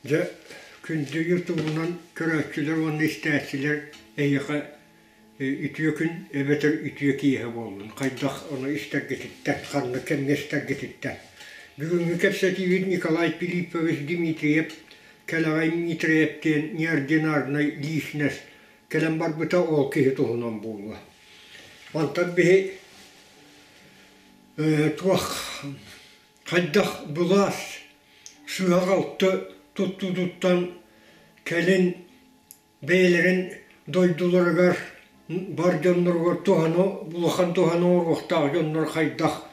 Дьэ, күндү ютубунан көрөөччүлэр уонна истээччилэр эһиэхэ үтүө күн эбэтэр үтүө киэһэ буоллун. Хайдах ону истэргититтэн, ханнык кэмҥэ истэргититтэн. Бүгүҥҥү кэпсэтиибит Николай Филиппович Дмитриев, Кэлэҕэй Дмитриев диэн неординарнай личность кэлэн барбыта ол киһи туһунан буолуо. Онтон биһи туох хайдах былаас сыыһа-халты туттуутуттан кэлин бэйэлэрин дойдуларыгар бар дьонноругар туһаны улахан туһаны оҥоруохтаах дьоннор хайдах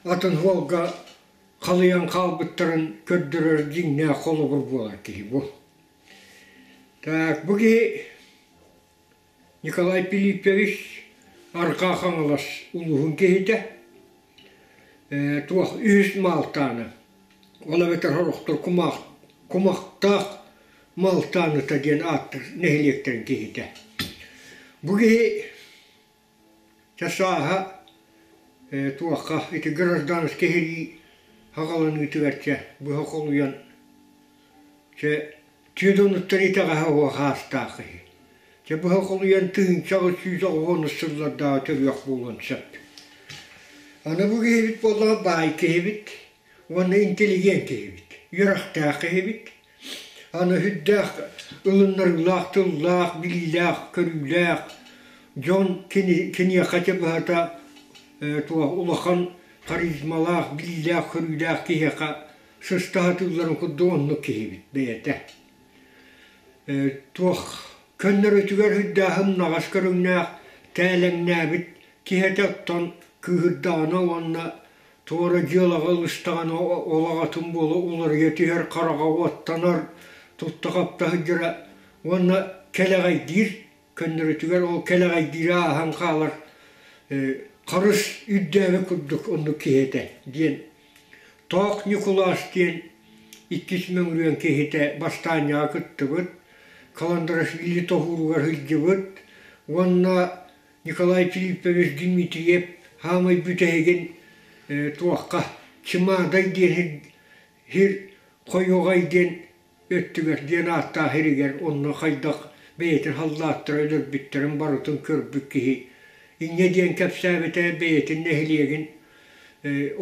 атын суолга халыйан хаалбыттарын көрдөрөр дьиҥнээх холобур буолар киһи бу. Так, бу киһи Николай Филиппович Арҕаа Хаҥалас улууһун киһитэ, туох үһүс Маалтааны, ол эбэтэр сорохтор кумах, кумахтаах Маалтааныта диэн ааттыыр нэһилиэктэрин киһитэ. Бу киһи чэ сааһа туохха ити гражданскай сэрии саҕаланыытыгар чэ быһа холуйан чэ Чудонуттан итэҕэһэ уох аастаах киһи. Дьэ быһа холуйан 1890 сыллардааҕы төрүөх буолуон сөп. Аны бу киһибит буоллаҕа баай киһибит уонна интеллигент киһибит, үөрэхтээх киһибит. Аны сүрдээх ылыннарыылаах тыллаах, билиилээх, көрүүлээх дьон кини, киниэхэ чэ быһата туох улахан харизмалаах, билиилээх, көрүүлээх киһиэхэ сыстаһатыылларын курдук оннук киһибит бэйэтэ. Туох көннөрүтүгэр үрдээхин наҕас көрүҥнээх тээлэҥнээбит киһи этэ оттон кыыһырдаҕына уонна туора дьыалаҕа ылыстаҕына олоҕотун буола уларыйа түһэр хараҕа уоттанар тутта-хапта сылдьара уонна кэлэҕэйдиир көннөрүтүгэр ол кэлэҕэйдиирэ ааһан хаалар харыс үрдээбит курдук оннук киһи этэ диэн Тоох Ньукулаас диэн иккис Мөҥүрүөн киһитэ бастаанньаҕа кыттыбыт, Каландарашвили тоһууругар сылдьыбыт уонна Николай Филиппович Дмитриев саамай бүтэһигин туохха Чымаадай диэн сир Хойуоҕай диэн өттүгэр диэн ааттаах сиригэр онно хайдах бэйэтин халлааттара өлөрбүттэрин барытын көрбүт киһи инньэ диэн кэпсээбитэ бэйэтин нэһилиэгин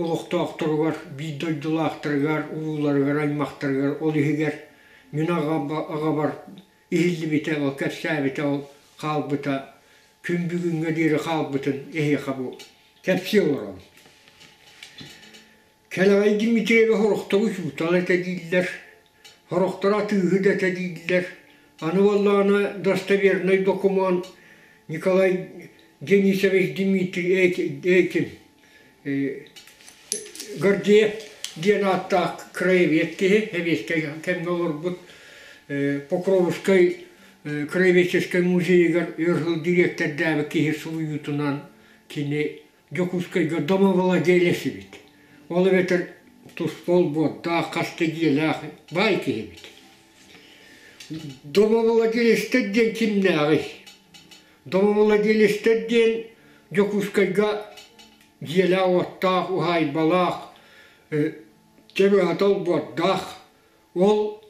олохтоохторугар биир дойдулаахтарыгар урууларыгар аймахтарыгар ол иһигэр мин аҕабар иһиллибитэ ол кэпсээбитэ ол хаалбыта күн бүгүҥҥэ диэри хаалбытын эһиэхэ бу кэпсии олоробун. Кэлэҕэй Дмитриеви сорохтору учуутал этэ дииллэр, сорохторо атыыһыт этэ дииллэр. Аны буоллаҕына достовернай докумуон Николай Денисович Дмитрий этим Гордеев диэн ааттаах краевед киһи сэбиэскэй кэмҥэ олорбут Покровскай краеведческай музейыгар өр сыл дириэктэрдээбит киһи суруйуутунан кини Дьокуускайга домовладелец эбит. Ол эбэтэр туспа олбуордаах, хас да дьиэлээх баай киһи эбит. Домовладелецтэр диэн кимнээҕий? Домовладелецтэр диэн Дьокуускайга дьиэлээх-уоттаах, уһаайбалаах, чэбэҕэтэ олбуордаах, ол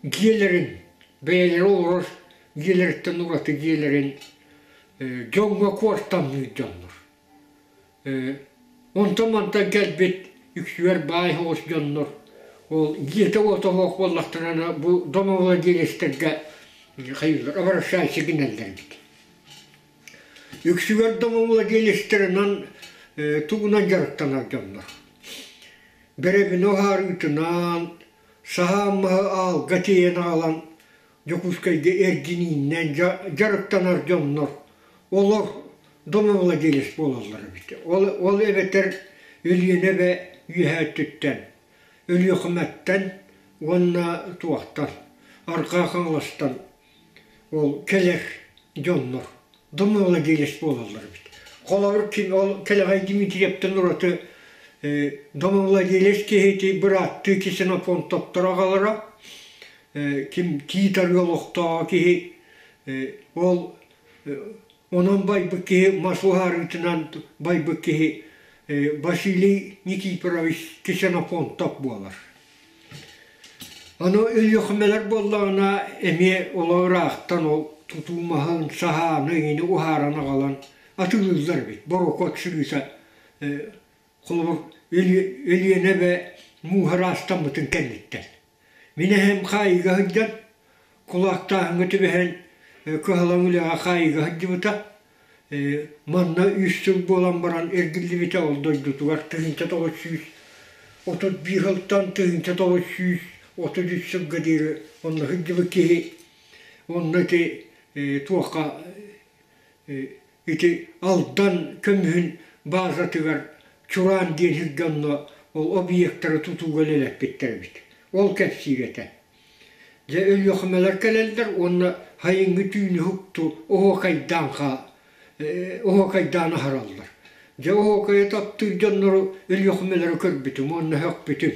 дьиэлэрин, бэйэлэрэ олорор дьиэлэриттэн ураты дьиэлэрин дьоҥҥо куортамныыр дьоннор. Онтон-мантан кэлбит үксүгэр баай соҕус дьоннор ол дьиэтэ-уота суох буоллахтарына бу домовладелецтэргэ хайыыллар обращайся гинэллэр эбит. Үксүгэр домовладелецтэринэн тугунан дьарыктанар дьоннор. Бэрэбинэ уһаарыытынан, саһаан маһы аалга тиэйэн аҕалан Дьокуускайга эргинииннэн дьарыктанар дьоннор олор домовладелец буолаллар эбит. Ол, ол эбэтэр Өлүөнэ эбэ үөһээ өттүттэн, Өлүөхүмэттэн уонна туохтан, Арҕаа Хаҥаластан ол кэлэр дьоннор домовладелец буолаллар эбит. Холобур, ким ол Кэлэҕэй Дмитриевтэн ураты домовладелец киһити бырааттыы Ксенофонтовтар аҕалара ким тиит арыы олохтооҕо киһи ол онон байбыт киһи мас уһаарыытынан байбыт киһи Василий Никифорович Ксенофонтов буолар. Аны Өлүөхүмэлэр буоллаҕына эмиэ олох ыраахтан ол тутуу маһын, саһааны эҥини уһааран аҕалан атыылыыллар эбит. Борокуот сырыыта холобур Өлүөнэ эбэ мууһа ыраастаммытын кэнниттэн. Мин эһэм хаайыыга сылдьан, кулаактааһыҥҥа түбэһэн кыһалаҥ үлэҕэ хаайыыга сылдьыбыта. Манна үс сыл буолан баран эргиллибитэ ол дойдутугар 1931 сылтан 1933 сылга диэри онно сылдьыбыт киһи онно ити туохха ити Алдан көмүһүн баазатыгар Чураан диэн сиргэ онно ол объектары тутууга үлэлэппиттэр эбит. Ол кэпсиир этэ. Дьэ Өлүөхүмэлэр кэлэллэр уонна сайыҥҥы түүнү уһукту оһуокайдаан оһуокайдаан аһараллар. Дьэ оһуокайы таптыыр дьоннору Өлүөхүмэлэри көрбүтүм уонна сөхпүтүм.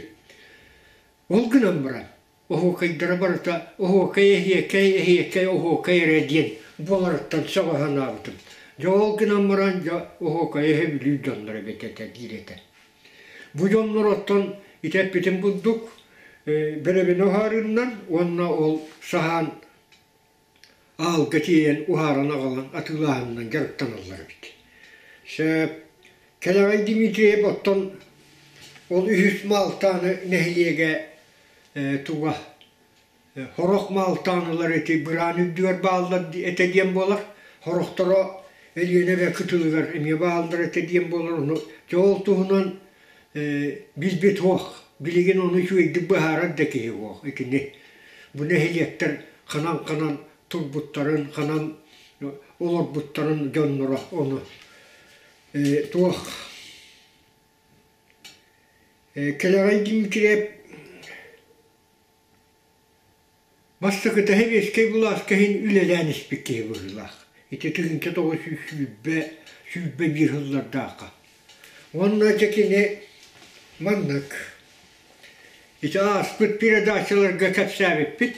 Ол гынан баран оһуокайдара барыта оһуокай эһиэкэй эһиэкэй оһуокай эрэ диэн буоларыттан сөҕө санаабытым. Дьэ ол гынан баран дьэ оһуокайы сөбүлүүр дьоннор эбит этэ диир этэ. Бу дьоннор оттон ити эппитим курдук бэрэбинэ уһаарыыннан уонна ол саһаан аалга тиэйэн уһааран аҕалан атыылааһынынан дьарыктаналлар эбит. Сөп. Кэлэҕэй Дмитриев оттон ол үһүс Маалтааны нэһилиэгэ туга Сорох маалтааҥылар ити быраан үрдүгэр бааллар этэ диэн буолар, сорохторо Өлүөнэ эбэ кытылыгар эмиэ бааллар этэ диэн буолар, ону дьэ ол туһунан билбит суох, билигин ону үчүгэйдик быһаарар да киһи суох итини. Бу нэһилиэктэр ханан-ханан турбуттарын, ханан олорбуттарын дьонноро ону туох Кэлэҕэй Дмитриев Бастакыта сэбиэскэй былааска иһин үлэлээн испит киһи быһыылаах. Ити 1920 21 сыллардаахха. Уонна дьэ кини маннык ити ааспыт передачаларга кэпсээбиппит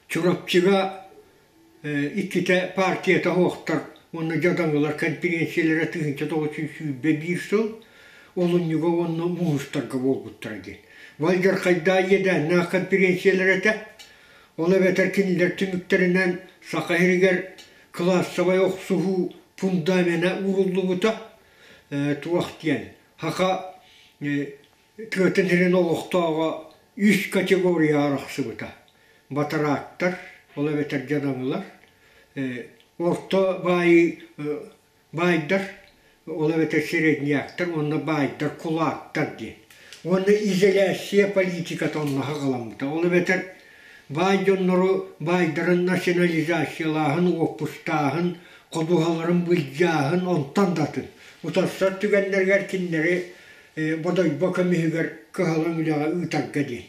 Чурапчыга иккитэ партията суохтар уонна дьадаҥылар конференциялара 1921 сыл олунньуга уонна муустарга буолбуттара диэн. Вальдерхайдаа иэдээннээх конференциялар этэ. Ол эбэтэр кинилэр түмүктэринэн Саха сиригэр кылаассабай охсуһуу фундамена ууруллубута. Туох диэн, саха тыатын сирин олохтооҕо үс категорияҕа арахсыбыта: батараактар, ол эбэтэр дьадаҥылар, орто баайы баайдар, ол эбэтэр середняктар уонна баайдар, кулаактар диэн. Уонна изоляция политиката онно саҕаламмыта. Ол эбэтэр баай дьоннору баайдарын национализациялааһын, уоппустааһын, ходуһаларын былдьааһын онтон да атын. Утарсар түгэннэригэр кинилэри Бодойбо көмүһүгэр кыһалаҥ үлэҕэ ыытарга диэн.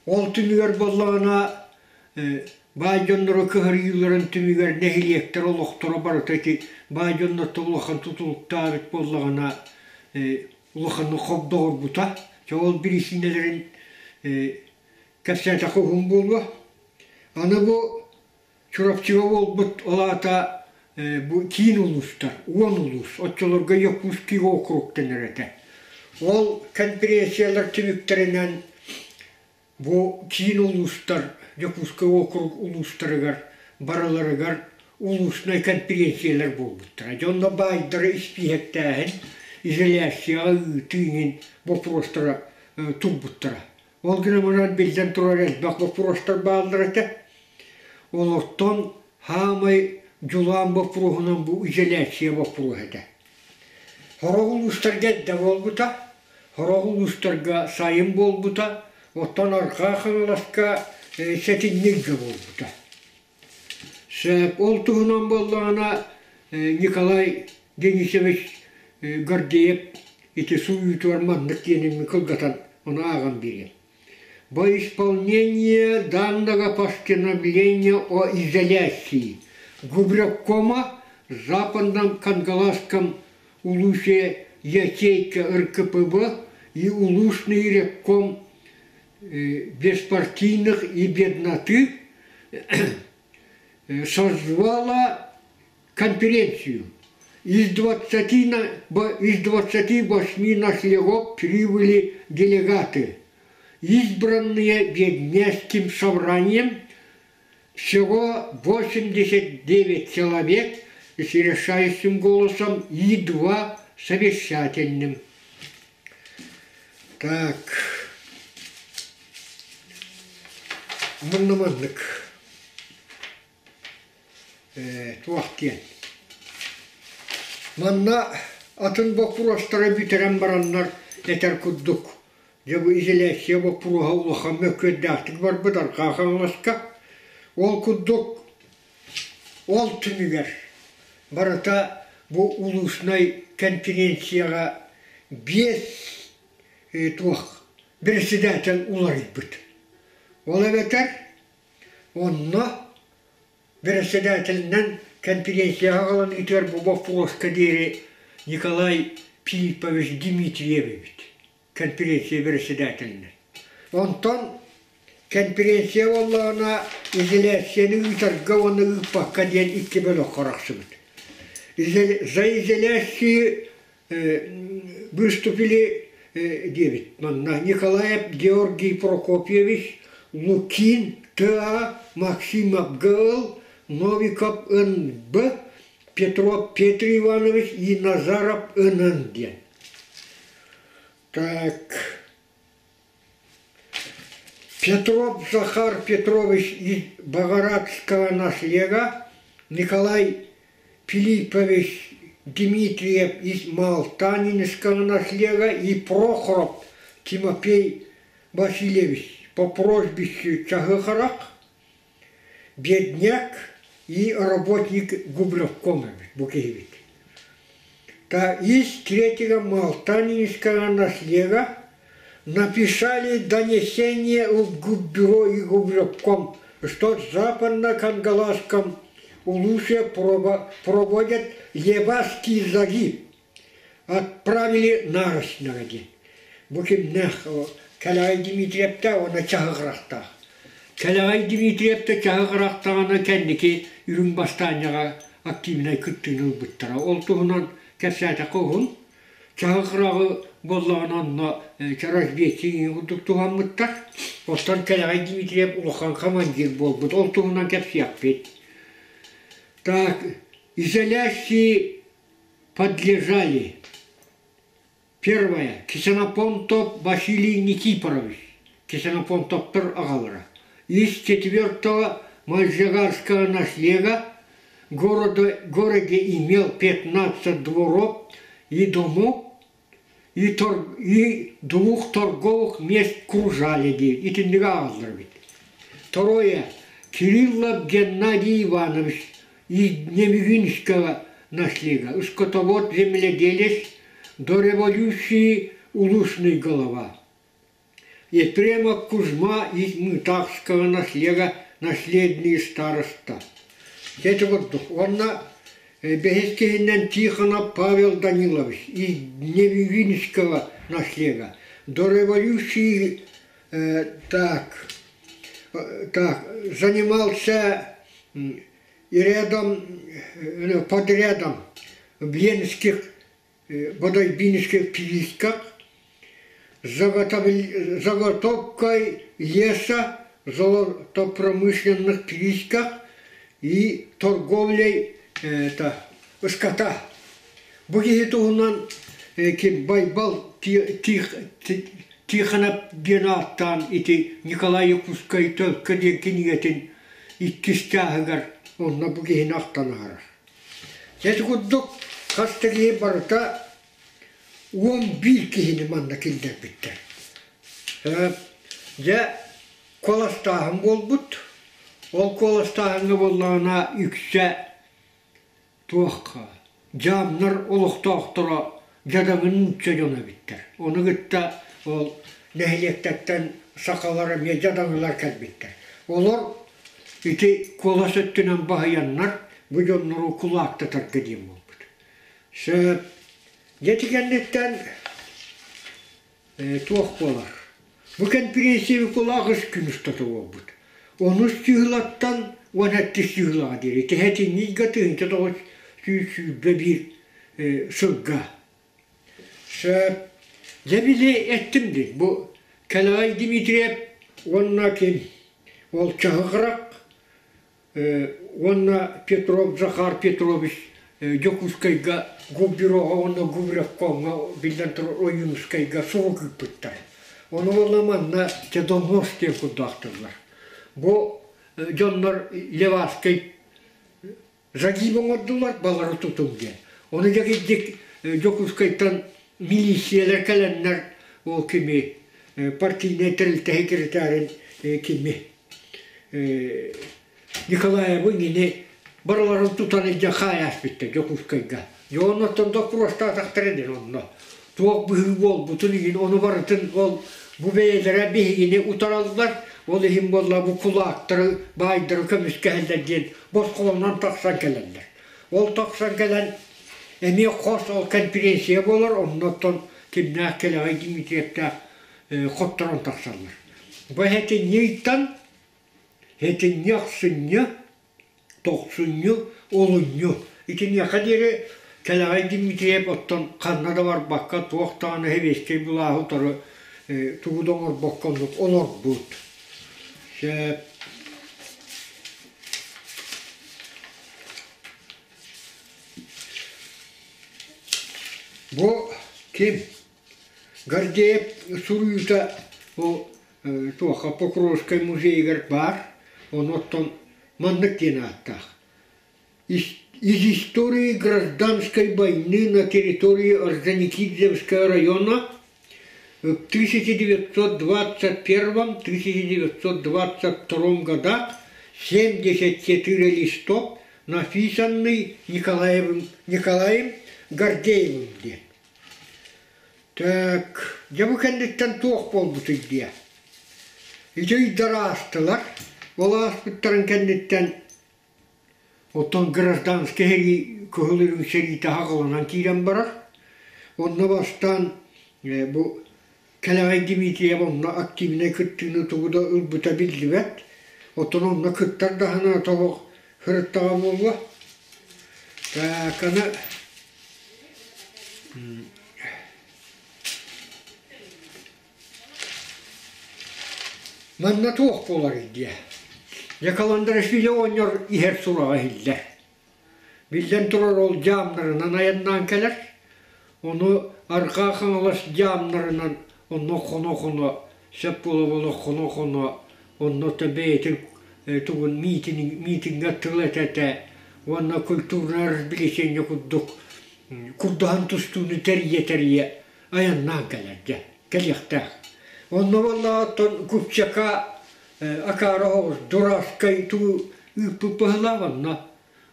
Ол түмүгэр буоллаҕына баай дьонноро кыһарыйыыларын түмүгэр нэһилиэктэр олохторо барыта ити баай дьоннортон улахан тутулуктаабыт буоллаҕына улаханнык хобдоҕурбута. Дьэ ол биричиинэлэрин кэпсээтэххэ уһун буолуо. Аны бу Чурапчыга буолбут ол аата бу киин улуустар, 10 улуус, оччолорго Якутский округ дэнэр этэ. Ол конференциялар түмүктэринэн бу киин улуустар, Дьокуускай округ улуустарыгар барыларыгар улууснай конференциялар буолбуттара. Дьэ онно баайдары испииһэктээһин, изоляцияҕа ыытыы иҥин боппуруостара турбуттара. Ол гынан баран биллэн турар элбэх боппуруостар бааллар этэ. Олортон хаамай дьулаан боппуруоһунан бу изоляция боппуруоһа этэ. Сорох улуустарга эрдэ буолбута, сорох улуустарга сайын буолбута, оттон Арҕаа Хаҥаласка сэтинньигэ буолбута. Сөп, ол туһунан буоллаҕына Николай Денисович Гордеев ити суруйуутугар маннык диэнин кылгатан ону ааҕан биэриэм. Во исполнение данного постановления о изоляции Губрекома в Западном Кангаласском улусе ячейка РКПБ и улусный ревком беспартийных и бедноты созвала конференцию. Из 20, из 28 наслегов прибыли делегаты. Избранные Бедняжским собранием всего 89 человек с решающим голосом и два совещательным. Так, манна маннык туох диэн. Манна атын боппуруостары бүтэрэн бараннар этэр курдук, дьэ бу изоляция боппуруоһа улахан мөккүөрдээхтик барбыт Арҕаа Хаҥаласка. Ол курдук ол түмүгэр барыта бу улууснай конференцияҕа биэс туох председатель уларыйбыт. Ол эбэтэр онно Бэрэссэдээтэлинэн конференцияҕа аҕалан ыытыар бу боппуруоска диэри Николай Филиппович Дмитриев эбит, конференция бэрэссэдээтэлинэн. Онтон конференция буоллаҕына изоляцияны ыытарга уонна ыыппакка диэн икки бөлөххө арахсыбыт. За изоляцию выступили диэбит манна Николаев Георгий Прокопьевич, Лукин Т.А., Максимов Г.Л., Новиков Н.Б., Петров Петр Иванович и Назаров Н.Н. диэн. Так, Петров Захар Петрович из Богорадского наслега, Николай Филиппович Дмитриев из Малтанинского наслега и Прохоров Тимофей Васильевич по прозвищу Чаһыхарах, бедняк и работник Гублевкома бу киһибит. Та из третьего Малтанинского наслега написали донесение в Губбюро и Гублевком, что в Западно-Кангаласском улусе проводят левацкий загиб. Отправили нарочного диэн. Бу кимнээх Кэлэҕэй Дмитриевтэ уонна Чаһыгырахтаах. Кэлэҕэй Дмитриевтэ Чаһыгырахтаҕына кэнники Үрүҥ Бастаанньаҕа активнай кыттыыны ылбыттара. Ол туһунан кэпсээтэххэ уһун. Чаһыгыраҕы буоллаҕына онно разведчик курдук туһаммыттар. Оттон Кэлэҕэй Дмитриев улахан командир буолбут. Ол туһунан кэпсиэхпит. Так, изоляции подлежали Первое. Ксенофонтов Василий Никифорович, Ксенофонтовтар аҕалара. Из четвертого Мальжегарского наслега города, городе имел 15 дворов и домов, и, тор, и двух торговых мест кружали диир. Итиннигэ аҕаллар эбит. Второе. Кириллов Геннадий Иванович из Немюгинского наслега, скотовод земледелец, до революции улусный голова. Ефремов Кузьма из Мытахского наслега наследный староста. Это курдук. Уонна бэһис киһинэн Тихонов Павел Данилович из Немюгинского наслега. До революции так, так, занимался рядом, подрядом в Ленских Бодойбинских приисках, заготовкой леса, золотопромышленных приисках и торговлей это, скота. Бу киһи туһунан ким Байбал Тихонов диэн ааттаан ити Николай Якутскай Төлкө диэн кинигэтин иккис чааһыгар онно бу киһини ахтан аһарар. Ити курдук хас да киһи барыта 11 киһини манна киллэрбиттэр. Дьэ, куоластааһын буолбут. Ол куоластааһыҥҥа буоллаҕына үксэ туох дьаамнар олохтоохторо дьадаҥы нуучча дьоно эбиттэр. Ону кытта ол нэһилиэктэртэн сахалар эмиэ дьадаҥылар кэлбиттэр. Олор ити куолас өттүнэн баһыйаннар бу дьоннору кулаактатарга диэн буолбут. Сөп. Дьэ ити кэнниттэн туох буолар? Бу кэмпириэнсийэ кулаах үс күн устата буолбут. Онус чыһылаттан уон сэттис чыһылаҕа диэри тэһэтинньигэ 1921 сылга. Сөп. Дьэ били эттим дии, бу Кэлэҕэй Дмитриев уонна ким ол Чаһыгырак уонна Петров Захар Петрович Дьокуускайга Губбюроҕа уонна Губревкомҥа биллэн турар Ойуунускайга сурук ыыппыттар. Ону уонна манна Чедонос диэн курдаахтыллар. Бу дьоннор Левацкай загиб оҥордулар, балары тутуҥ диэн. Ону дьэ Дьокуускайтан милициялар кэлэннэр ол кими партийнай тэрилтэ секретарын кими Николаевы ини барыларын тутан илдьэ хаайааспыттар Дьокуускайга. Дьэ оннуттан доппуруостаатахтара диэн онно. Туох быһыы буолбутун иһин ону барытын ол бу бэйэлэрэ биһигини утараллар, ол иһин буолла бу кулаактары, баайдары көмүскэһэллэр диэн босхолонон тахсан кэлэллэр. Ол тахсан кэлэн эмиэ хос ол конференция буолар, оннуттан кимнээх кэлэҕэй Дмитриевтээх хотторон тахсаллар. Бу сэтинньи ыйтан сэтинньи, ахсынньы, тохсунньу, олунньу. Итиниэхэ диэри Кэлэҕэй Дмитриев оттон ханна да барбакка туох даҕаны сэбиэскэй былааһы утары тугу да оҥорбокко оннук олорбут. Сөп. Бу ким? Гордеев суруйуута бу туохха Покровскай музейыгар баар, ону оттон маннык диэн ааттаах. Из истории гражданской войны на территории Орджоникидзевского района в 1921-1922 годах 74 листов, написанный Николаевым, Николаем Гордеевым диэн. Так, дьэ бу кэнниттэн туох буолбутуй диэ. Ити ыйдар аастылар. Ол ааспыттарын кэнниттэн оттон гражданскай сэрии кыһыл үрүҥ сэриитэ аҕаланан киирэн барар. Онно бастаан бу Кэлэҕэй Дмитриев онно активнай кыттыыны тугу да ылбыта биллибэт. Оттон онно кыттар да санаата суох сырыттаҕа буолуо. Так, аны Манна туох буоларый диэ. Яколандрашвили оҕонньор иһэр сураҕа иһиллэр. Биллэн турар ол дьаамнарынан айаннаан кэлэр. Ону Арҕаа Хаҥалас дьаамнарынан онно хоно-хоно, сөп буола-буола хоно-хоно, онно бэйэтин тугун миитиҥҥэ тыл этэ-этэ уонна культурное развлечение курдук курдаһан тустууну тэрийэ-тэрийэ айаннаан кэлэр дьэ, кэлиэхтээх. Онно буоллаҕа Купчака акаары оҕус дурацкай тугу ыыппыт быһыылаах онно.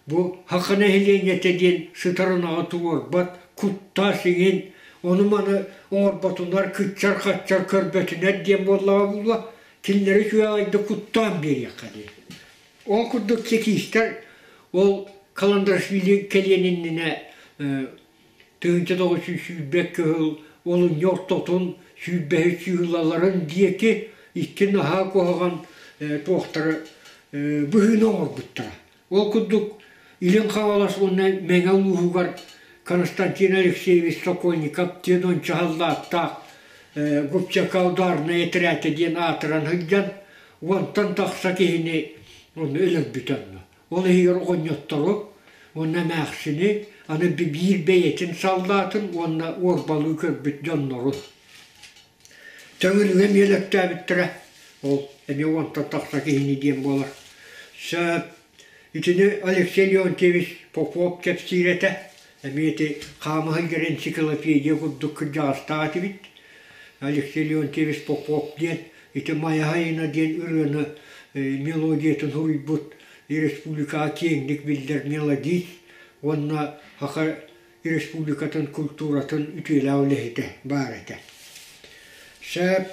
Бу саха нэһилиэнньэтэ диэн сытар ынаҕы туруорбат, куттаас иҥин, ону-маны оҥорботунар, кыччар-хаччар көрбөтүнэр диэн буоллаҕа буолуо, кинилэри үчүгэйдик куттаан биэриэххэ диэн. Ол курдук чекистэр ол Каландрашвили кэлиэн иннинэ 1920 кыһыл олунньу ортотун сүүрбэһис сыылаларын диэки икки наһаа куһаҕан туохтары быһыыны оҥорбуттара. Ол курдук Илин Хаҥалас уонна Мэҥэ улууһугар Константин Алексеевич Сокольников диэн ончу халлааттаах Губчака ударнай отряда диэн аатыран сылдьан уонтан тахса киһини онно өлөрбүтэ онно. Ол иһигэр оҕонньоттору уонна эмээхсини, аны биир бэйэтин саллаатын уонна уорбалыы көрбүт дьоннорун. Төҥүлүгэ эмиэ өлөртөөбүттэрэ. Ол эмиэ уонтан тахса киһини диэн буолар. Сөп. Итини Алексей Леонтьевич Попов кэпсиир этэ. Эмиэ ити хаама сылдьар энциклопедия курдук кырдьаҕастаах этибит. Алексей Леонтьевич Попов диэн ити Майаһайына диэн ырыаны мелодиятын суруйбут республикаҕа киэҥник биллэр мелодист уонна Саха Республикатын культуратын үтүөлээх үлэһитэ баар этэ. Сөп.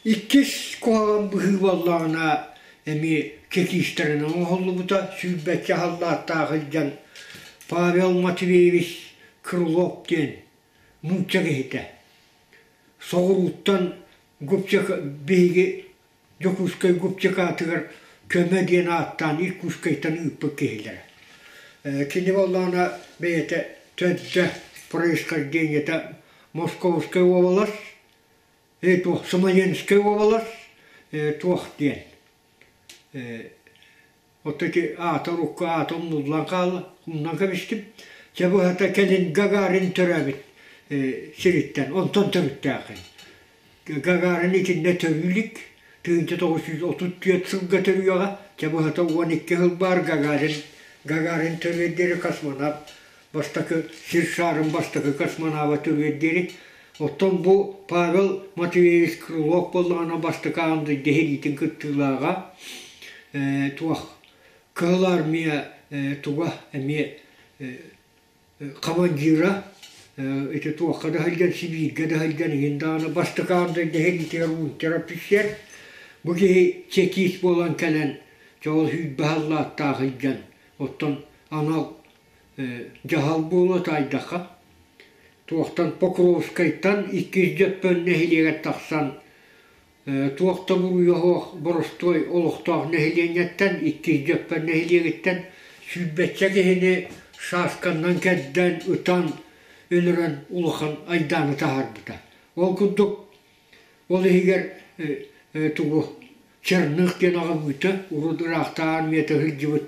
Иккис куһаҕан быһыы буоллаҕына эмиэ чекистэринэн оҥоһуллубута сүүрбэччэ халлааттаах илдьэн Павел Матвеевич Крылов диэн нуучча киһитэ соҕурууттан Губчак биһиги Дьокуускай Губчакаатыгар көмө диэн ааттаан Иркутскайтан ыыппыт киһилэрэ. Кини буоллаҕына бэйэтэ төрдө происхождениета Московскай уобалас. Туох Смоленскай уобалас туох диэн Оттон ити аата урукку аата умнуллан хаалла, умнан кэбистим. Чэ быһата кэлин Гагарин төрөөбүт сириттэн, онтон төрүттээххин. Гагарин итиннэ төрүү илик, 1934 сылга төрүөҕэ, чэ быһата 12 сыл баар Гагарин, Гагарин төрүөр диэри космонавт бастакы сир шарын бастакы космонава төрүөр диэри. Оттон бу Павел Матвеевич Крылов буоллаҕына бастакы аан дойду сэриитин кыттыылааҕа, туох Кыһыл Армия туга эмиэ командира ити туохха да сылдьан Сибииргэ да сылдьан иһин даҕаны бастакы аан дойду сэриитигэр унтер-офицер бу киһи чекист буолан кэлэн чоҕул 20 саллааттаах сылдьан оттон анал дьаһал буолуо таайдахха, туохтан Покровскайтан иккис Дьөппөн нэһилиэгэр тахсан туох да буруйа суох боростуой олохтоох нэһилиэнньэттэн иккис Дьөппөн нэһилиэгиттэн сүүрбэччэ киһини шашканнан кэрдэн, ытан, өлөрөн улахан айдааны таһаарбыта. Ол курдук ол иһигэр тугу Черных диэн аҕабыыта урут ыраахтааҕы армията сылдьыбыт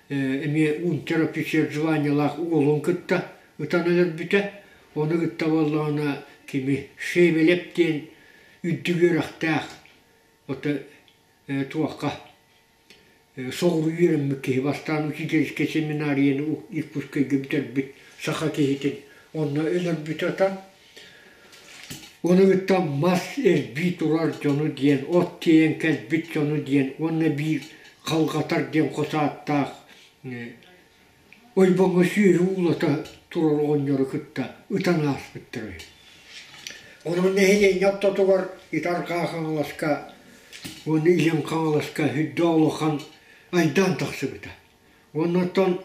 эмиэ унтер-офицер званиелаах уолун кытта ытан өлөрбүтэ. Ону кытта буоллаҕына кими Шевелев диэн үрдүк үөрэхтээх ото туохха соҕуруу үөрэммит киһи бастаан учительскай семинарияны Иркутскайга бүтэрбит саха киһитин онно өлөрбүтэ ытан Ону кытта мас эрбии турар дьону диэн, от тиэйэн кэлбит дьону диэн уонна биир Халҕатар диэн хос ааттаах ойбоҥҥо сүөһү уулата турар оҕонньору кытта ытан ааспыттара үһү. Онон нэһилиэнньэ ортотугар ити Арҕаа Хаҥаласка уонна Илин Хаҥаласка сүрдээх улахан айдаан тахсыбыта. Уонна оттон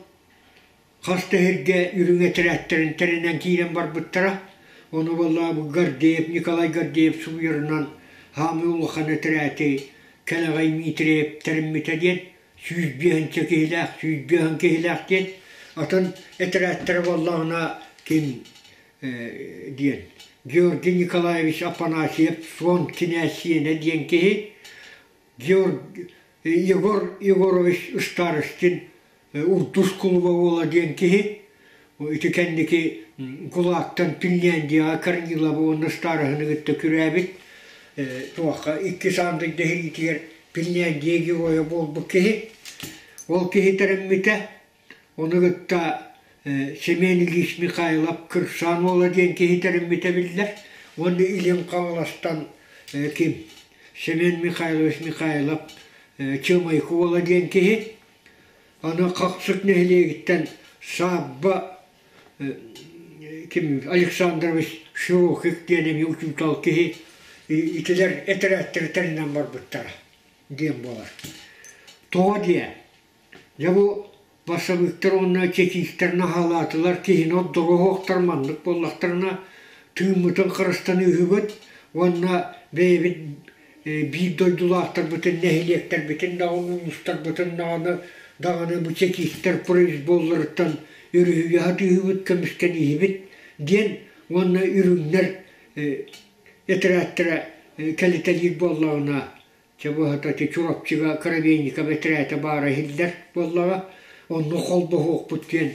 Хас да сиргэ үрүҥ этэрээттэрин тэринэн киирэн барбыттара. Ону буоллаҕа Гордеев, Николай Гордеев суруйарынан хаамыы улахан этэрээти Кэлэҕэй Митреев тэриммитэ диэн 105 киһилээх, 105 киһилээх диэн. Атын этэрээттэрэ буоллаҕына ким диэн Георгий Николаевич Афанасьев Суон кинээс сиэнэ диэн киһи Георг Егор Егорович Старостин Урдус кулуба уола диэн киһи ити кэнники кулаактан Финляндияҕа Корнилова уонна Староһыны кытта күрээбит туохха иккис аан дойду сэриитигэр Финляндия геройа буолбут киһи. Ол киһи тэриммитэ. Ону кытта Семен Ильич Михайлов Кырсаан уола диэн киһи тэриммитэ биллэр. Уонна Илин Хаҥаластан ким Семен Михайлович Михайлов Чымайкы уола диэн киһи. Аны Хахсык нэһилиэгиттэн Саабба ким Александрович Широких диэн эмиэ учуутал киһи итилэр этэрээттэри тэринэн барбыттара диэн буолар. Тоҕо диэ? Дьэ бу бассабыыктар уонна чекистэр наһаалаатылар, киһини ордоруоһуохтар маннык буоллахтарына тыыммытын харыстаныыһыбыт уонна бэйэбит биир дойдулаахтарбытын, нэһилиэктэрбитин даҕаны, улуустарбытын даҕаны даҕаны бу чекистэр произволларыттан өрүһүйэ сатыыһыбыт, көмүскэнииһибит диэн уонна үрүҥнэр этэрээттэрэ кэлитэлиир буоллаҕына Чэ быһата ити Чурапчыга Коробейников этэрээтэ баара иһиллэр буоллаҕа, онно холбоһуохпут диэн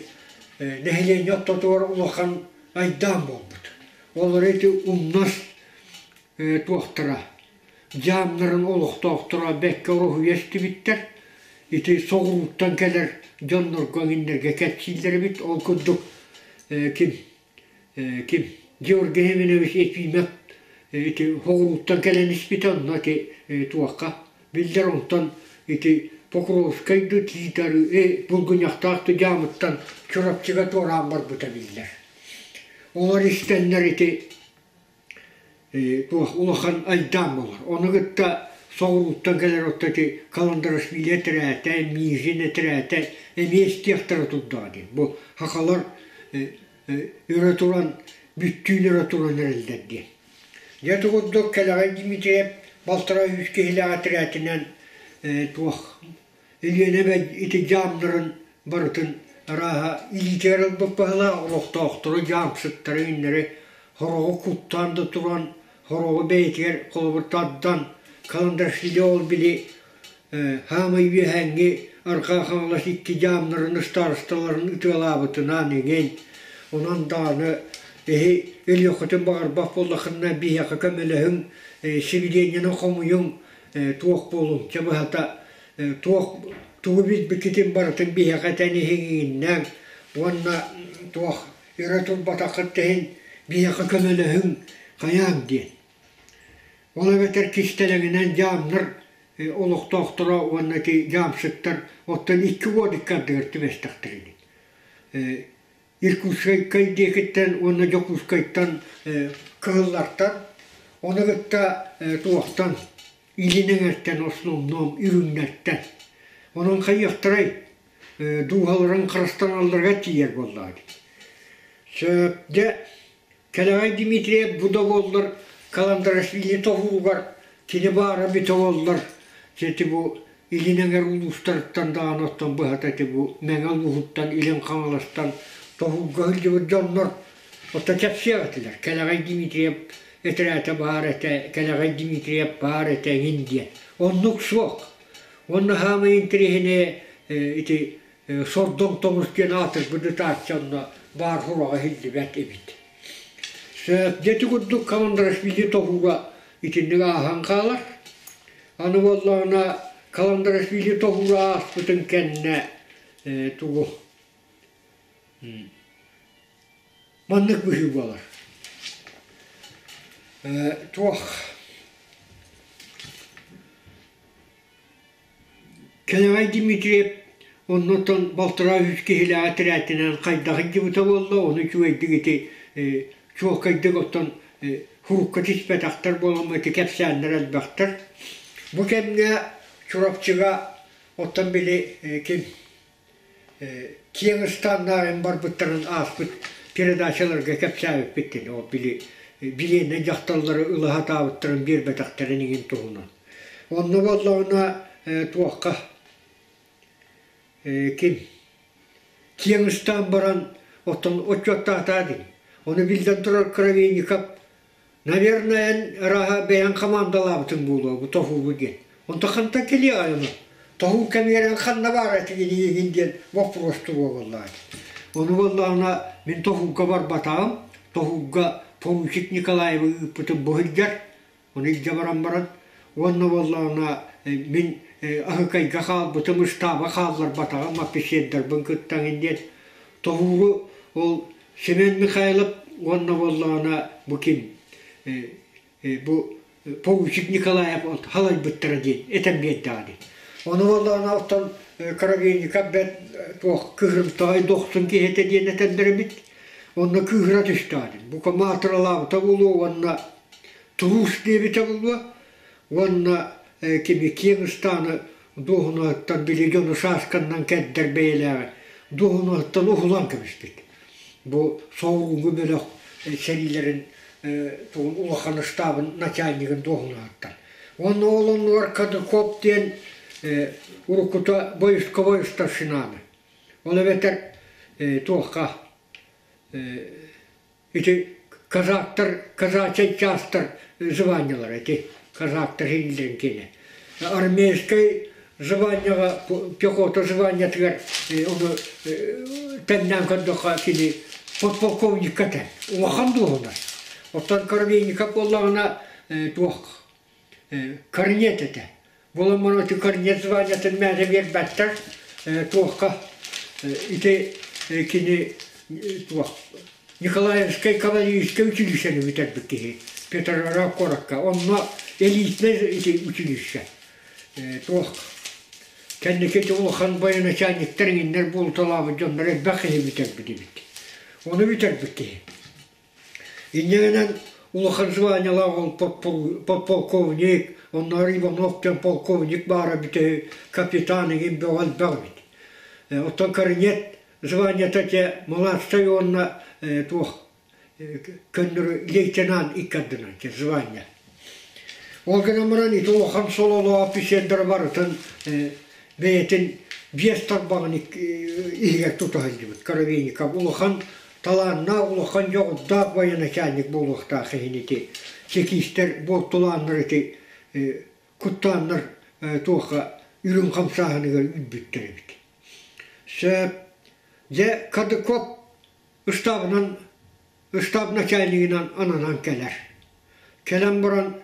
нэһилиэнньэ ортотугар улахан айдаан буолбут. Олору ити умнас туохтара, дьаамнарын олохтоохторо бэккэ уруһуйа истибиттэр. Ити соҕурууттан кэлэр дьоннорго эҥиннэргэ кэпсииллэр эбит. Ол курдук ким ким Георгий Семенович Ефимов ити соҕурууттан кэлэн испитэ онно ити туохха биллэр онтон ити Покровскай да Тиит Булгунньахтаах да дьаамыттан Чурапчыга туораан барбыта биллэр. Олор истэннэр ити туох улахан айдаан буолар. Ону кытта соҕурууттан кэлэр отто ити Каландарашвили этэрээтэ, Мижин этэрээтэ эмиэ истиэхтэрэ турдаҕа дии. Бу сахалар өрө туран, бүттүүн өрө туран эрэллэр диэн. Дьэ ити курдук Кэлэҕэй Дмитриев балтараа үс киһилээх этэрээтинэн туох Өлүөнэ ити дьаамнарын барытын арааһа илиитигэр ылбыт быһыылаах олохтоохтору дьаамсыктары иннэри сороҕу куттаан да туран, Хороҕу бэйэтигэр холобур тардан Каландрашвили ол били хаамай үөһээҥҥи Арҕаа Хаҥалас икки дьаамнарын ыстаарысталарын ытыалаабытынан иҥин, онон даҕаны эһи өлүөххүтүн баҕарбат буоллаххына биһиэхэ көмөлөһүҥ, сибидиэнньэни хомуйуҥ, туох буолуҥ, чэ быһата туох тугу билбиккитин барытын биһиэхэ этэн иһиҥ иҥиннээҥ уонна туох өрө турбатаххыт да иһин биһиэхэ көмөлөһүҥ хайааҥ диэн. Ол эбэтэр кистэлэҥинэн дьаамнар олохтоохторо уонна ити дьаамсыктар оттон икки уот икки ардыгар түбэстэхтэрин. Иркутскай диэкиттэн уонна Дьокуускайтан кыһыллартан, ону кытта туохтан илин эҥэртэн основном үрүҥнэртэн. Онон хайыахтарай дууһаларын харыстаналларыгар тиийэр буоллаҕа дии. Сөп дьэ Кэлэҕэй Дмитриев бу да буоллар Каландарашвили тоһуугар кини баара бүтэ буоллар ити бу илин эҥэр улуустарыттан даҕаны оттон быһата ити бу Мэҥэ улууһуттан Илин Хаҥаластан тоһуурга сылдьыбыт дьоннор оттон кэпсиэх этилэр Кэлэҕэй Дмитриев этэрээтэ баар этэ, Кэлэҕэй Дмитриев баар этэ эҥин диэн. Оннук суох. Уонна саамай интэриэһинэйэ ити сордоҥ тоҥус диэн аатырбыт ытааччы онно баар сураҕа иһиллибэт эбит. Дьэ ити курдук Каландарашвили тоһуура итинник ааһан хаалар. Аны буоллаҕына Каландарашвили тоһуура ааспытын кэннэ тугу маннык быһыы буолар. Туох Кэлэҕэй Дмитриев оннуттан балтараа үс киһилээх этэрээтинэн хайдах илдьибитэ буолла, ону үчүгэйдик ити чуолкайдык оттон сурукка түспэтэхтэр буолан ити кэпсээннэр элбэхтэр. Бу кэмҥэ Чурапчыга оттон били ким киэҥ ыстааннаах барбыттарын ааспыт передачаларга кэпсээбиппит кини ол били билиэннэй дьахталлары ыла сатаабыттарын биэрбэтэхтэрин иҥин туһунан. Онно буоллаҕына туохха ким киэҥ ыстаан баран оттон отчуоттаатаа дии. Ону биллэн турар Кровейников Наверное, эн арааһа бэйэҥ хамаандалаабытыҥ буолуо бу тоһуубу диэн. Онтон хантан кэлиэҕэй ону? Тоһуу кэмигэр эн ханна баар этигиний диэн боппуруос туруо Ону буоллаҕына мин тоһууга барбатаҕым. Тоһууга поручик Николаевы ыыппытым бу сылдьар. Ону илдьэ баран баран. Уонна буоллаҕына мин аһыкайга хаалбытым, ыстааба хаалларбатаҕым, офицердарбын кытта диэн. Тоһууру ол Семен Михайлов уонна буоллаҕына бу ким бу поручик Николаев халайбыттара диэн этэн биэрдэҕэ дии. Ону буоллаҕына оттон Коробейников бэрт туох кыһырымтаҕай дохсун киһи этэ диэн этэллэр эбит. Онно кыыһыра түстэҕэ дии. Бука маатыралаабыта буолуо уонна туруус диэбитэ буолуо уонна кими киэҥ ыстааны дуоһунаһыттан били дьону саасканнан кэрдэр бэйэлээҕи дуоһунаһыттан уһулан кэбиспит. Бу соҕурууҥҥу бөлөх сэриилэрин тугун улахан ыстаабын начальнигын дуоһунаһыттан. Уонна ол оннугар Кадыков диэн уруккута войсковой старшинаны. Ол эбэтэр туохха Ити казактар, казачай чаастар званиелара ити казактар иһиллэрин киэнэ. Армейскай званияҕа пехота званиятыгар ону тэҥнээн көрдөххө кини подполковникка этэ. Улахан дуоһунас. Оттон Коробейников буоллаҕына туох корнет этэ. Буолан ити корнет званиятын мээнэ биэрбэттэр туохха ити кини туох Николаевскай кавалерийскай училищены бүтэрбит киһи Петроград куоракка онно элитнэй ити училище туох кэнники ити улахан военачальниктар иҥиннэр буолуталаабыт дьоннор элбэх киһи бүтэрбит эбит ону бүтэрбит киһи Инньэ гынан улахан званиелаах ол подполковник, оннооҕор Иванов диэн полковник баара эбитэ капитан игин бөҕө элбэх эбит. Оттон корнет званиета дьэ младшай уонна туох көннөрү лейтенант икки ардынан звание. Ол гынан баран ити улахан сололоох офицердары барытын бэйэтин биэс тарбаҕын иһигэр тута сылдьыбыт Коробейников улахан. талааннаах улахан дьоҕурдаах военачальник буолуохтаах иһин ити чекистэр буортулааннар ити куттааннар туохха үрүҥ хамсааһыныгар үүрбүттэр эбит. Сөп. Дьэ Кадыков ыстаабынан ыстаап начальнигынан ананан кэлэр. Кэлэн баран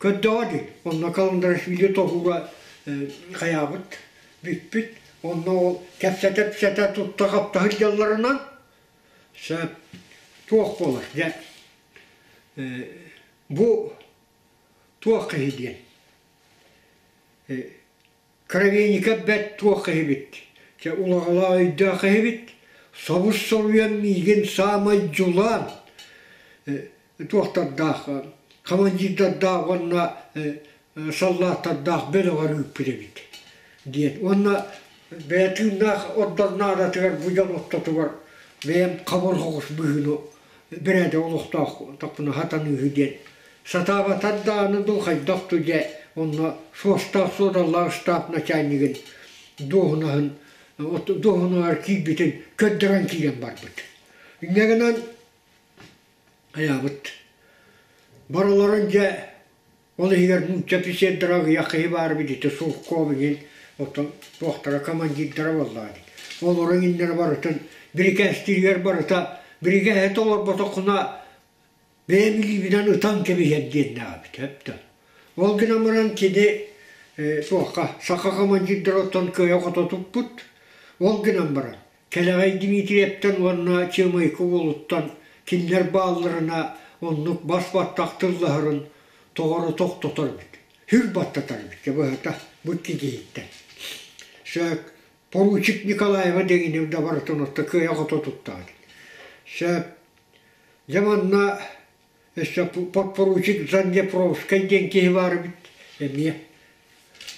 көрдөҕө дии, онно Каландарашвили тоһуура хайаабыт, бүппүт. Онно ол кэпсэтэ-кэпсэтэ тутта-хапта сылдьалларынан сөп туох буолар дьэ бу туох киһи диэн Кровейников бэрт туох киһибит, чэ улаҕалаах өйдөөх киһибит, собус-соруйан миигин саамай дьулаан туохтардаах, командирдардаах уонна саллааттардаах бөлөҕөр ыыппыт эбит диэн. Уонна бэйэ тыыннаах ордор наадатыгар бу дьон ортотугар бэйэм хабыр соҕус быһыыны бэрээдэк олохтоох тохпуна сатаныыһы диэн сатаабатар даҕаны дуу хайдах дуу дьэ онно суостаах суодаллаах штаб начальнигын дуоһунаһын дуоһунаһыгар киирбитин көрдөрөн киирэн барбыт. Инньэ гынан хайаабыт барыларын дьэ Ол иһигэр нуучча офицердара аҕыйах киһи баар эбит ити Сурков иҥин оттон туохтара командирдара буоллаҕа дии. Олорон иннэрэ барытын бирикээстииригэр барыта бирикээһи толорботоххуна бэйэм илиибинэн ытан кэбиһэр диэннээх эбит өптө. Ол гынан баран кини туохха саха командирдара оттон кыайа-хото туппут. Ол гынан баран Кэлэҕэй Дмитриевтэн уонна Чыамайыкы уолуттан кинилэр баалларына оннук бас-баттах тыллаһарын тоҕоро тохтотор эбит, сүр баттатар эбит дьэ быһата бу икки киһиттэн. Сөп, поручик Николаева дэгини да барытын отто кыайа-хото туттаҕа Сөп, дьэ манна өссө подпоручик Зандепровскай диэн киһи баар эбит эмиэ.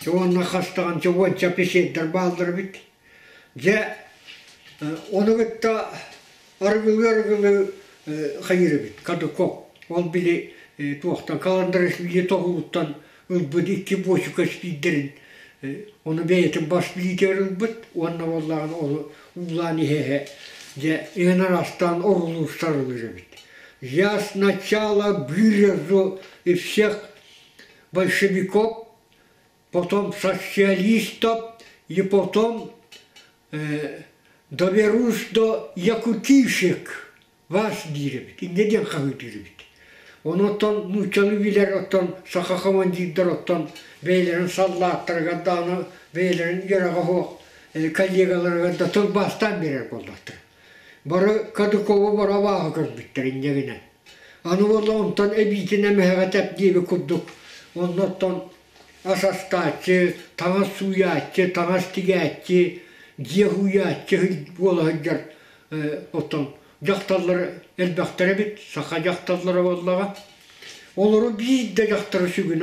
Дьэ уонна хас даҕанча уонча офицердар бааллар эбит. Дьэ, ону кытта арыгылыы-арыгылыы хайыыр эбит, Кадыков. Ол били туохтан Каландарашвили тоһууруттан ылбыт икки буочука спиирдэрин ону бэйэтин бас билиитигэр ылбыт уонна буоллаҕына ону уулаан иһэ-иһэ дьэ иҥэн араастаан орулуур сарылыыр эбит. Я сначала вырежу и всех большевиков, потом социалистов и потом доберусь до якутишек вас диир эбит, инньэ диэн хаһыытыыр эбит. Онуоттан нууччалыы билэр оттон саха командирдар оттон бэйэлэрин саллааттарыгар даҕаны бэйэлэрин үөрэҕэ суох коллегаларыгар да тылбаастаан биэрэр буоллахтар. Бары Кадыкову бары абааһы көрбүттэр инньэ гынан. Аны буолла онтон эбиитин эмэһэҕэ тэп диэбит курдук оннуттан ас астааччы, таҥас сууйааччы, таҥас тигээччи, дьиэ һууйааччы буола сылдьар оттон дьахталлар элбэхтэр эбит, саха дьахталлара буоллаҕа. Олору биир да дьахтары сүгүн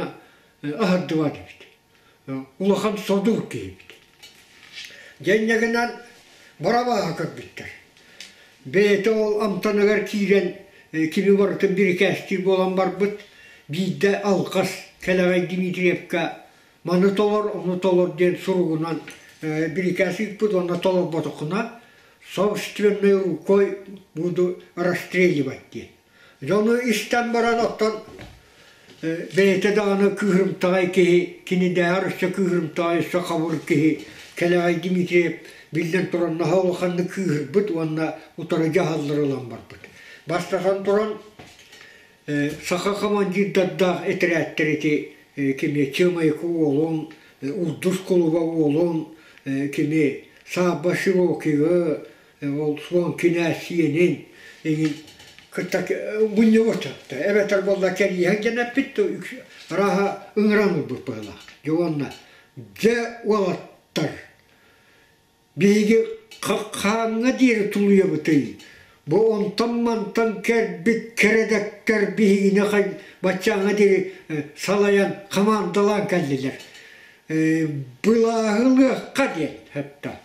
аһардыбат эбит. Улахан содул киһи эбит. Дьэ гынан барабааһы көрбүттэр. Бэйэтэ ол амтаныгар киирэн кими барытын бирикээстиир буолан барбыт. Биирдэ алҕас Кэлэҕэй Дмитриевка маны толор, ону толор диэн суругунан бирикээс ыыппыт уонна толорботоххуна собственной рукой буду расстреливать диэн. Дьону истэн баран оттон бэйэтэ даҕаны кыыһырымтаҕай киһи, кинидээҕэр өссө кыыһырымтаҕай, өссө хабыр киһи Кэлэҕэй Дмитриев биллэн туран наһаа улаханнык кыыһырбыт уонна утары дьаһаллары ылан барбыт. Бастатан туран саха командирдардаах этэрээттэр ити кими Чымайкы уолун, Урдус кулуба уолун, кими Саабба Широкигы, ол суон кинээс сиэнин иҥин кытта мунньубут эбэтэр буолла кэриэһэ диэн эппит арааһа ыҥыран ылбыт быһыылаах дьэ уонна дьэ уолаттар биһиги хааҥҥа диэри тулуйабытый бу онтон-мантан кэлбит кэрэдэктэр биһигини баччааҥҥа диэри салайан хамаандалаан кэллилэр былааһы ылыахха диэн сөптөөх.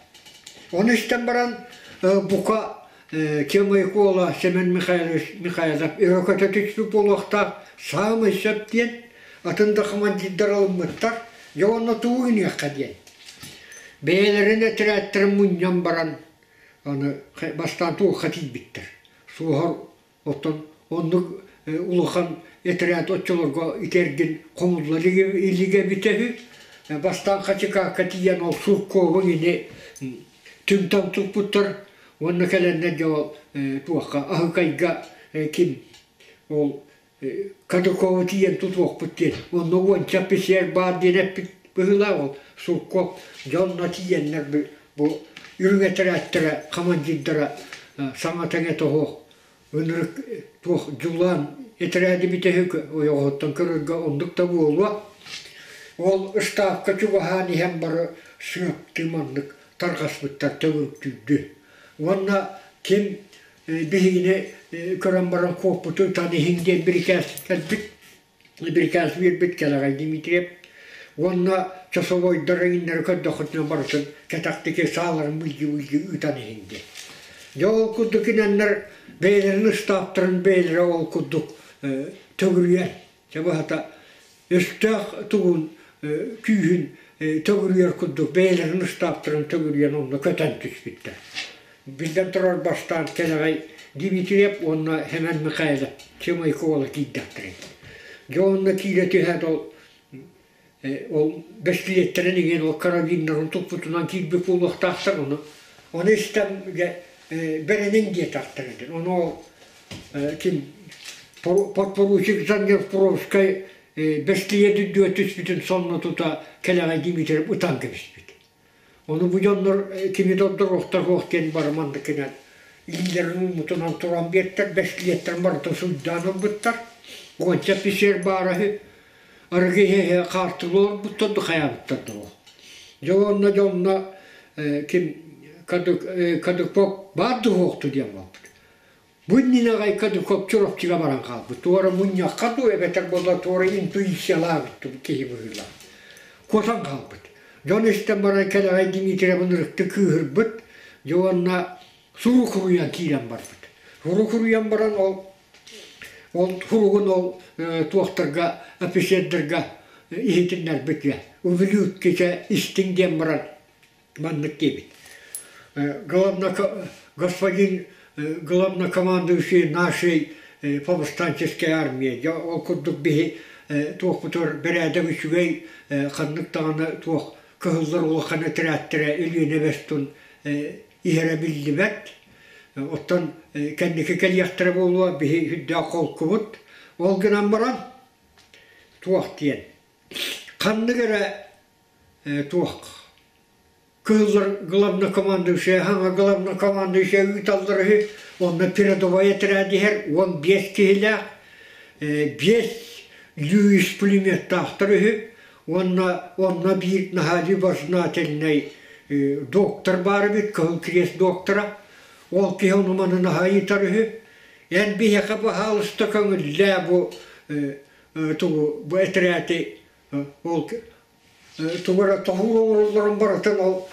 Ону истэн баран бука Кемай Куола Семен Михайлович Михайлов өрө көтө түспүт буолуохтаах саамай сөп диэн атын да командирдар ылыммыттар дьэ уонна тугу гыныахха диэн бэйэлэрин этэрээттэрин мунньан баран аны бастаан туохха тиийбиттэр. Суоһар оттон оннук улахан этэрээт оччолорго ити эргин хомулла илигэ эбитэ үһү. Бастаан Хачыкаакка тиийэн ол Сурковун ини түҥ-таҥ туппуттар уонна кэлэннэр дьэ ол туохха Аһыкайга ким ол Кадыкову тиийэн тутуохпут диэн онно уонча офицер баар диэн эппит быһыылаах ол Сурков дьонно тиийэннэр бу үрүҥ этэрээттэрэ командирдара саҥа тэҥэ тоһуох ынырык туох дьулаан этэрээди бүтэһик ойоҕоһуттан көрөргө оннук да буолуо. Ол ыстаапка чугаһаан иһэн бары сыаптыы маннык тарҕаспыттар төгүрүктүүрдү. Уонна ким биһигини көрөн баран куоппуту ытан иһиҥ диэн бирикээс кэлбит бирикээс биэрбит Кэлэҕэй Дмитриев уонна часовойдар эҥиннэри көрдөххүтүнэ барытын кэтэхтики сааларын былдьыы-былдьыы ыытан иһиҥ диэн. Дьэ ол курдук инэннэр бэйэлэрин ыстааптарын бэйэлэрэ ол курдук төгүрүйэн чэ быһата өстөөх тугун күүһүн төгүрүйэр курдук бэйэлэрин ыстааптарын төгүрүйэн онно көтөн түспүттэр. Биллэн турар бастаан Кэлэҕэй Дмитриев уонна Сэмэн Михайлов Чымайкола киирдэхтэрин. Дьэ онно киирэ түһээт ол ол бэстилиэттэрин иҥин ол карабиннарын туппутунан киирбит буолуохтаахтар ону ону истэн бэриниҥ диэтэхтэр этин ону ол ким подпоручик Занневпровскай бэстилиэт үрдүгэр түспүтүн сонно тута Кэлэҕэй Дмитриев ытан кэбиспит. Ону бу дьоннор кими дордоруохтар суох диэн бары маннык гынан илиилэрин ууммутунан туран биэртэр, бэстилиэттэрин барытын суйдаан ылбыттар. Уонча офицер баара үһү. Арыгы иһэ-иһэ хаартылыы олорбуттар да хайаабыттар да ол. Дьэ уонна дьонно ким Кадыков баар дуһуохту диэн буолбут. Бу иннинэ аҕай Кадыков Чурапчыга баран хаалбыт. Туора мунньахха дуу эбэтэр буолла туора интуициялаабыт киһи быһыылаах. Куотан хаалбыт. Дьон истэн баран кэлэҕэй Дмитриевын ырыкты кыыһырбыт. Дьэ уонна сурук суруйан киирэн барбыт. Сурук суруйан баран ол ол суругун ол туохтарга офицердарга иһитиннэрбит ублюдки истиҥ диэн баран маннык диэбит главно господин главнокомандующий нашей повстанческой армии дьэ ол курдук биһи туохпутугар бэрээдэк үчүгэй ханнык даҕаны туох кыһыллар улахан этэрээттэрэ Өлүөнэ бэстун иһэрэ биллибэт. Оттон кэнники кэлиэхтэрэ буолуо биһи үрдээх холкубут. Ол гынан баран туох диэн ханнык эрэ туох кыһыллар главнокомандующая хаҥа главнокомандующая ыыталлар үһү онно передовой этэрээт иһэр 15 киһилээх биэс Льюис пулеметтаахтар үһү уонна онно биир наһаа любознательнай доктор баар эбит Кыһыл Кириэс доктора ол киһи ону маны наһаа ыйытар үһү эн биһиэхэ баһаалыста көҥүллээ бу тугу бу этэрээти ол тугу эрэ тоһуур оҥороллорун барытын ол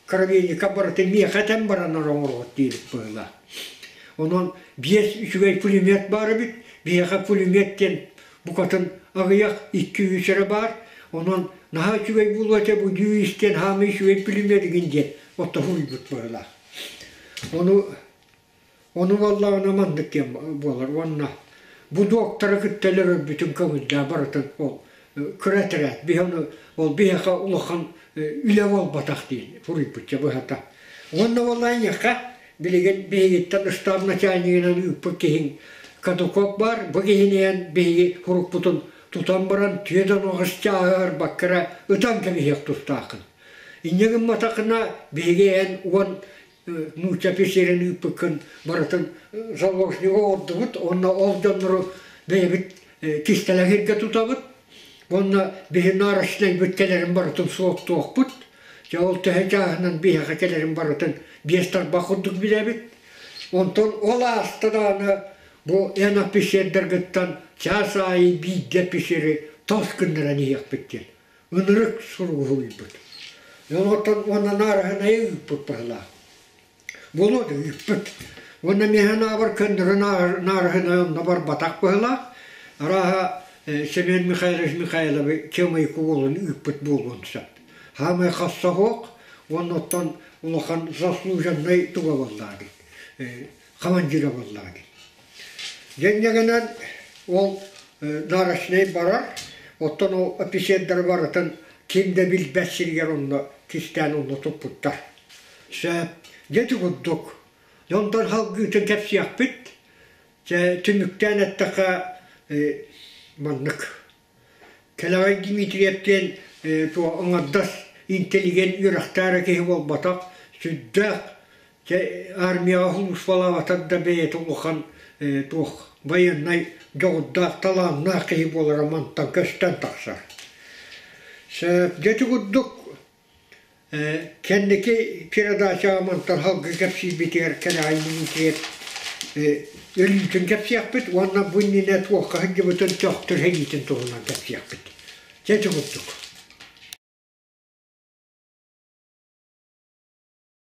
коробейника барытын миэхэ этэн баран оҥоруот диэбит быһыылаах. Онон биэс үчүгэй пулемет баар эбит. Биһиэхэ пулемет диэн букатын аҕыйах икки-үс эрэ баар. Онон наһаа үчүгэй буолуо этэ бу дьүүс диэн хаамыы үчүгэй пулемет игин диэн оттоһуйбут быһыылаах. Ону Ону буоллаҕына маннык диэн буолар уонна бу доктора кытта өлөрбүтүн көҥүллээх барытын ол кыра этэрээт биһи ону ол биһиэхэ улахан үлэ буолбатах диэн суруйбучча быһата. Уонна буолла эйиэхэ билигин биһигиттэн штаб начальнигынан ыыппыт киһиҥ Катуков баар бу киһини биһиги сурукпутун тутан баран түөрт аҕыс чааһы барбакка эрэ ытан кэбиһиэх тустааххын. Инньэ гымматаххына биһиги эн уон нуучча офицерин ыыппыккын барытын заложнига оҥордубут уонна ол дьоннору бэйэбит кистэлэҥ тутабыт уонна биһи нарочнайбыт кэлэрин барытын суоттуохпут дьэ ол төһө чааһынан биһиэхэ кэлэрин барытын биэс тарбах курдук билэбит онтон ол ааста даҕаны бу эн офицердаргыттан чаас аайы биирдэ офицери тос гыннаран иһиэхпит диэн ынырык суругу суруйбут. Оттон уонна наараһынайы ыыппыт быһылаах. Буолуо да ыыппыт. Уонна миэхэ наабар көннөрү наараһынай онно барбатах быһылаах. Арааһа Семен Михайлович Михайловы Чымыйкы уолун ыыппыт буолуон сөп. Хаамай хасса суох, уонна оттон улахан заслуженнай туга буоллаа дии. Командира буоллаҕа дии. Дьэнньэгинэн ол нарочнай барар, оттон ол офицердары барытын ким да билбэт сиригэр онно кистээн онно туппуттар. Сөп. Дьэ ити курдук. Онтон салгыытын кэпсиэхпит. Дьэ түмүктээн эттэххэ маннык. Кэлэҕэй Дмитриев диэн туох аҥардас интеллигент үөрэхтээх эрэ киһи буолбатах, сүрдээх дьэ армияҕа сулууспалаабатар да бэйэтэ улахан туох байыаннай дьоҕурдаах, талааннаах киһи буолара мантан көстөн тахсар. Дьэ ити курдук Кэнники передачаҕа мантан салгыы кэпсиирбитигэр кэлэҕэй Дмитриев өлүүтүн кэпсиэхпит уонна бу иннинэ туохха сылдьыбытын төхтөр сэриитин туһунан кэпсиэхпит. Дьэ ити курдук.